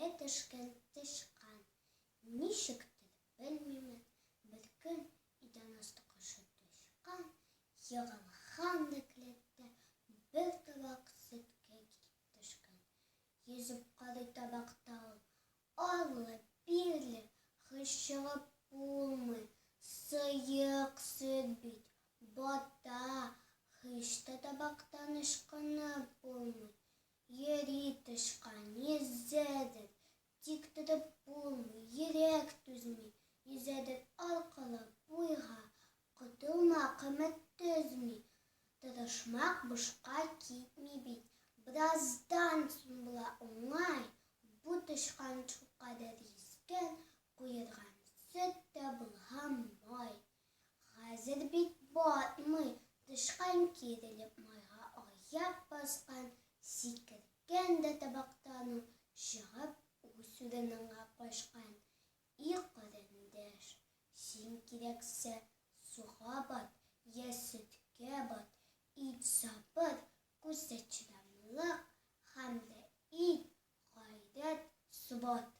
Телгә төшкән тычкан. Ничектер, белмимен, беркөн идән асты кошы тычкан егылган да келәттә бер табак сөткә килеп төшкән. Йөзеп карый табакта ул, арлы-бирле һич чыгып булмый, сыек сөт бит, бата, һич тә табактан ычкынып булмый. Йөри тычкан, йөзәдер, тик тотып булмый, йөрәк түзми, йөзәдер аркылы буйга, котылмак өмет төзми. Тырышмак бушка китми бит, бераздан соң була уңай, бу тычкан шулкадәр йөзгән, куерган сөт тә булган май. Хәзер бит батмый, тычкан киерелеп майга аяк баскан, сикергән дә табактан ул чыгып үз урыныңа качкан. И карендәш, син кирәксә суга бат, йә сөткә бат, ит сабыр, күрсәт чыдамлык һәм дә ит гайрәт, субат.